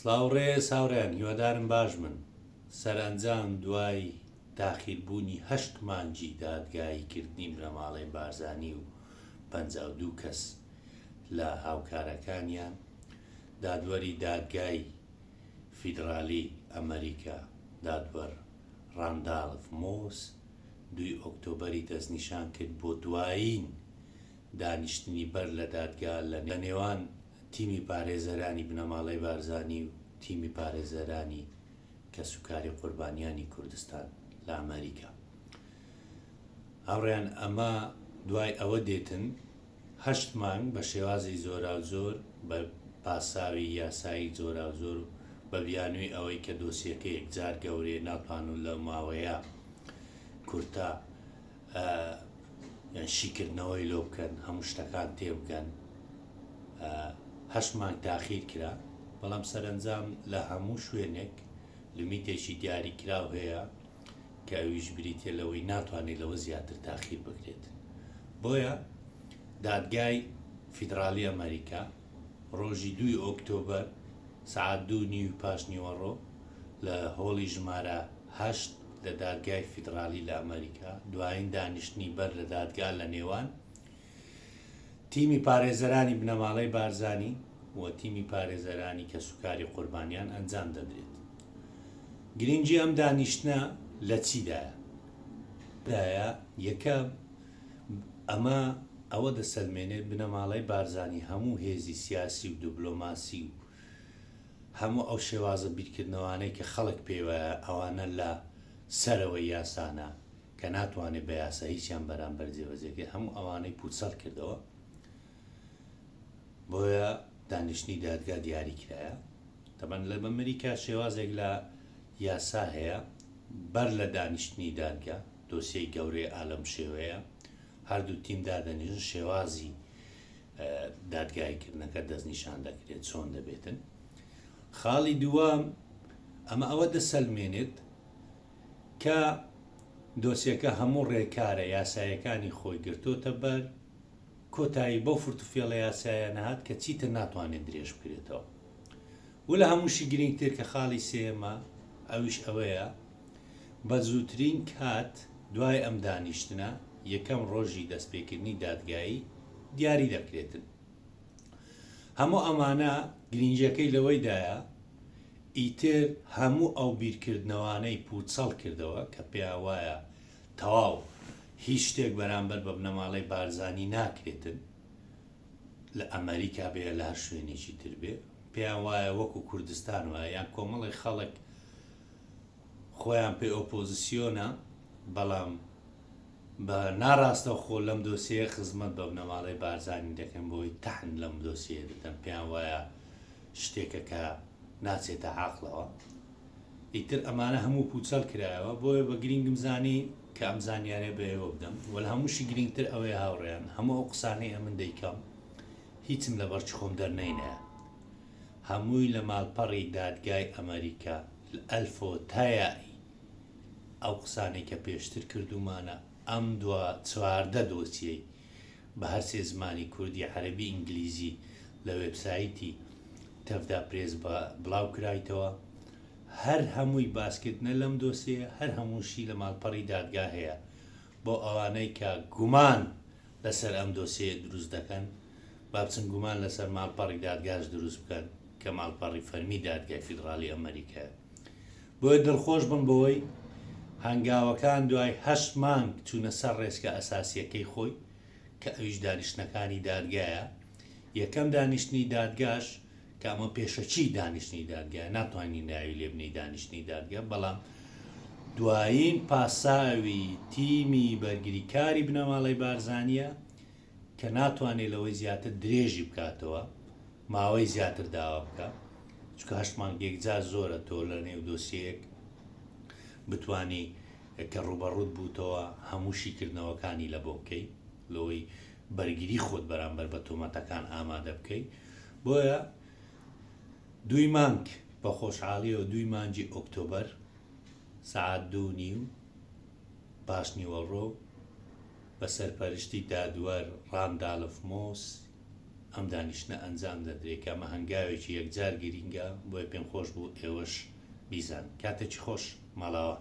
سڵاو ڕێز هاوڕێیان هیوادارم باش بن سەرئەنجام دوای تاخیر بوونی هەشت مانگی دادگایی کردنی بنەماڵەی بارزانی و 52 کەس لە هاوکارەکانیان دادوەری دادگای فیدڕالی ئەمەریکا دادوەر ڕانداڵف مۆس دووی ئۆکتۆبەری دەستنیشان کرد بۆ دوایین دانیشتنی بەر لە دادگا لە نێوان تیمی پارێزەرانی بنەماڵەی بارزانی و تیمی پارێزەرانی کەسوکاری قوربانیانی کوردستان لە ئەمەریکا. هاوڕێیان ئەمە دوای ئەوە دێتن هەشت مانگ بە شێوازی جۆراوجۆر بە پاساوی یاسایی جۆراوجۆر و بە بیانووی ئەوەی کە دۆسیەکە یەکجار گەورەیە ناتوانن لەو ماوەیە کورتە شیکردنەوەی لۆ بکەن هەموو شتەکان تێبگەن هەشت مانگ تاخیر کرا بەڵام سەرەنجام لە هەموو شوێنێک لمیتێکی دیاری کراو هەیە کە ئەویش بریتە لەوەی ناتوانێت لەوە زیاتر تاخیر بکرێت بۆیە دادگای فیدرالی ئەمریکا ڕۆژی دووی ئۆکتۆبەر سەعات دوو نیوی پاش نیوەڕۆ لە هۆڵی ژمارە هەشت لە دادگای فیدڕالی لە ئەمەریکا دوایین دانیشتنی بەر لە دادگا لە نێوان تیمی پارێزەرانی بنەماڵەی بارزانی و تیمی پارێزەرانی کەسوکاری قوربانیان ئەنجام دەدرێت. گرنگی ئەم دانیشتنە لە چیدایە؟ دایە، یەکەم، ئەمە ئەوە دەسەلمێنێت بنەماڵەی بارزانی هەموو هێزی سیاسی و دبلۆماسی و هەموو ئەو شێوازە بیرکردنەوانەی کە خەڵک پێی وایە ئەوانە لە سەرەوەی یاسانە کە ناتوانێت بە یاسا هیچیان بەرامبەر جێبەجێ کرد هەموو ئەوانەی پوچەڵ کردەوە بۆیە دانیشتنی دادگا دیاری کرایە تەبەن لە ئەمریکا شێوازێک لە یاسا هەیە بەر لە دانیشتنی دادگا دۆسیەی گەورەی ئالەم شێوەیە هەردوو تیم دادەنیشن شێوازی دادگاییکردنەکە دەستنیشان دەکرێت چۆن دەبێتن. خاڵی دووەم، ئەمە ئەوە دەسەلمێنێت کە دۆسیەکە هەموو ڕێکارە یاساییەکانی خۆی گرتۆتە بەر، کۆتایی بەو فرتوفێڵە یاساییانە هات کە چیتر ناتوانێت درێژ بکرێتەوە. و لە هەمووشی گرینگتر کە خاڵی سێیەمە ئەویش ئەوەیە بە زووترین کات دوای ئەم دانیشتنە یەکەم ڕۆژی دەستپێکردنی دادگایی دیاری دەکرێتن. هەموو ئەمانە گرینگیەکەی لەوەیدایە ئیتر هەموو ئەو بیرکردنەوانەی پوچەڵ کردەوە کە پێیان وایە تەواو هیچ شتێک بەرامبەر بە بنەماڵەی بارزانی ناکرێتن لە ئەمەریکا بێ یا لە هەر شوێنێکی تر بێ پێیان وایە وەکو کوردستان وایە یان کۆمەڵی خەڵک خۆیان پێ ئۆپۆزسیۆنە بەڵام بە ناڕاستەوخۆ لەم دۆسیەیە خزمەت بە بنەماڵەی بارزانی دەکەن بۆی تەحن لەم دۆسیەیە دەدەن پێیان وایە شتێکە کە ناچێتە عاقڵەوە ئیتر ئەمانە هەموو پوچەڵ کرایەوە بۆیە بە گرینگم زانی کە ئەم زانیارە بە ئێوە بدەم وە لە هەمووشی گرینگتر ئەوەیە هاوڕێیان هەموو ئەو قسانەی ئەمن دەیکەم هیچم لە بەرچ خۆم دەرنەینایە هەمووی لە ماڵپەڕی دادگای ئەمەریکا لە ئەلفۆ تا یائی ئەو قسانەی کە پێشتر کردوومانە ئەم دوا 14 دۆسیەی بە هەرسێ زمانی کوردی عەرەبی ئینگلیزی لە وێبسایتی تەڤدا پرێس بڵاو کرایتەوە هەر هەمووی باسکردنە لەم دۆسیەیە هەر هەمووشی لە ماڵپەڕی دادگا هەیە بۆ ئەوانەی کە گومان لەسەر ئەم دۆسیەیە دروست دەکەن با بچن گومان لەسەر ماڵپەڕی دادگاش دروست بکەن کە ماڵپەڕی فەرمی دادگای فیدڕاڵی ئەمەریکایە. بۆیە دڵخۆش بن بەوەی هەنگاوەکان دوای هەشت مانگ چوونە سەر ڕێچکە ئەساسییەکەی خۆی کە ئەویش دانیشتنەکانی دادگایە. یەکەم دانیشتنی دادگاش کە ئەمە پێشەکی دانیشتنی دادگایە ناتوانین ناوی لێ بنێی دانیشتنی دادگا بەڵام دوایین پاساوی تیمی بەرگریکاری بنەماڵەی بارزانییە کە ناتوانێت لەوەی زیاتر درێژی بکاتەوە ماوەی زیاتر داوا بکە چونکە هەشت مانگ یەکجار زۆرە تۆ لە نێو دۆسیەیەک بتانی کە ڕووبەڕووت بووتەوە هەموو شیکردنەوەکانی لە بۆ بکەی لەوەی بەرگری خۆت بەرامبەر بە تۆمەتەکان ئامادە بکەی بۆیە دووی مانگ بە خۆشحاڵیەوە دووی مانگی ئۆکتۆبەر سەعات دوو نیو پاشنیوەڕۆ بە سەرپەرشتی دادوەر ڕاندالف مۆس. ئەم دانیشتنە ئەنجام دەدرێت کە ئەمە هەنگاوێکی یەکجار گرینگە بۆیە پێم خۆش بوو ئێوەش بیزانن. کاتێکی خۆش. ماڵاوا.